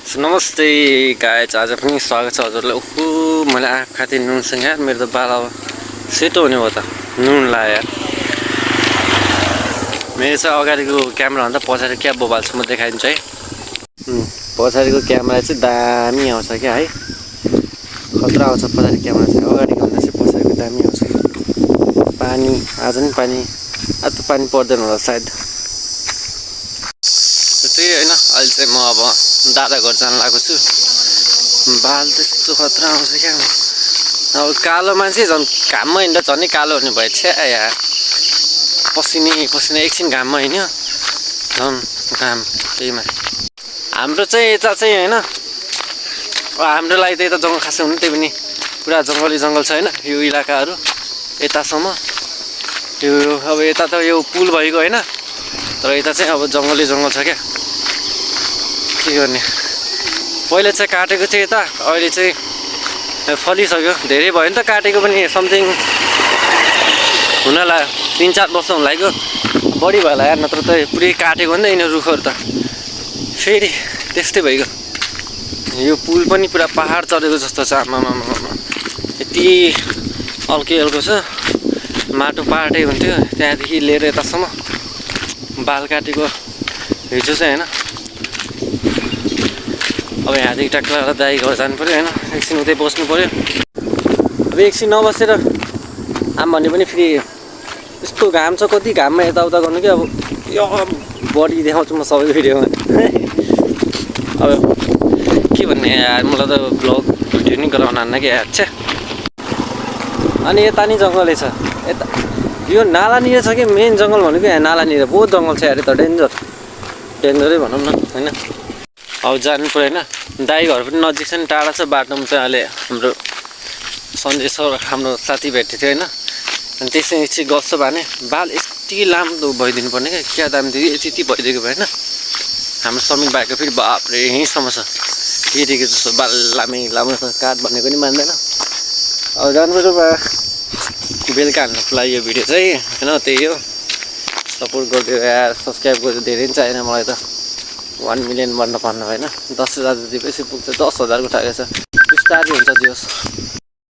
नमस्ते गाइज, आज पनि स्वागत छ हजुरलाई। ओहो, मैले आँखा खाँदै नुनसँग यार, मेरो त बाल अब सेतो हुने भयो त नुन लायो यार। मेरो चाहिँ अगाडिको क्यामेरा भन्दा पछाडि क्या बोबाल छ, म देखाइदिन्छु है। पछाडिको क्यामेरा चाहिँ दामी आउँछ क्या है, खतरा आउँछ पछाडि क्यामेरा चाहिँ। अगाडिको भन्दा चाहिँ पछाडिको दामी आउँछ। पानी आज नि आज त पानी पर्दैन होला सायद। त्यही होइन, अहिले चाहिँ म अब दादा घर जान लागेको छु। बाल त्यस्तो खतरा आउँछ क्या। अब कालो मान्छे झन् घाममा हिँड्दा झन् कालो हुने भयो छ्या यार। पसिना एकछिन घाममा हिँड्यो झन् घाम। त्यहीमा हाम्रो चाहिँ यता चाहिँ होइन, हाम्रो लागि त यता जङ्गल खासै हुनु, त्यही पनि पुरा जङ्गली जङ्गल छ होइन यो इलाकाहरू यतासम्म। यो अब यता त यो पुल भएको होइन, तर यता चाहिँ अब जङ्गली जङ्गल छ क्या। के गर्ने, पहिले चाहिँ काटेको थियो यता, अहिले चाहिँ फलिसक्यो। धेरै भयो नि त काटेको पनि, समथिङ हुन लाग्यो 3-4 वर्ष हुन लाग्यो, बढी भयो होला यार। नत्र त पुरै काटेको नि त यिनीहरू रुखहरू त। फेरि त्यस्तै भइगयो। यो पुल पनि पुरा पहाड चढेको जस्तो छ। आमामा यति अल्को छ, माटो पाहाडै हुन्थ्यो त्यहाँदेखि लिएर यतासम्म बाल काटेको हिजो चाहिँ होइन। अब यहाँदेखि ट्याक्टर दाइ घर जानु पऱ्यो होइन, एकछिन उतै बस्नु पऱ्यो। अब एकछिन नबसेर आम भने पनि फेरि यस्तो घाम छ, कति घाममा यताउता गर्नु कि। अब यो बडी देखाउँछु म सबै भिडियोमा। अब के भन्ने यार, मलाई त भ्लग भिडियो नि गराउन आन्न कि यार छ्या। अनि यता नि जङ्गलै छ, यता यो नालानिर छ कि मेन जङ्गल भनेको यहाँ नालानिर बहुत जङ्गल छ यार। यता डेन्जरै भनौँ न होइन। अब जानु पऱ्यो होइन, दाइ घर पनि नजिक छ नि, टाढा छ। बाटोमा चाहिँ अहिले हाम्रो सन्जय सर हाम्रो साथी भेटेको थियो होइन। अनि त्यसै एकछिन गफ भने बाल यति लाम्रो भइदिनु पर्ने क्या दाम दियो, यति भइदिएको भएन। हाम्रो समीर भाइको फेरि बाप्रे यहीँसम्म छ, केटीको जस्तो बाल लामै काट भनेको पनि मान्दैन। अब जानु पऱ्यो बेलुका हाल्नुको लागि यो भिडियो चाहिँ होइन। त्यही हो, सपोर्ट गरिदियो यार, सब्सक्राइब गरिदियो। धेरै पनि चाहिएन मलाई त, 1 मिलियन बन्न पर्नु होइन। 10,000 जति पैसा पुग्छ, 10,000 उठाएको छ। बिस्तारै हुन्छ दियोस्।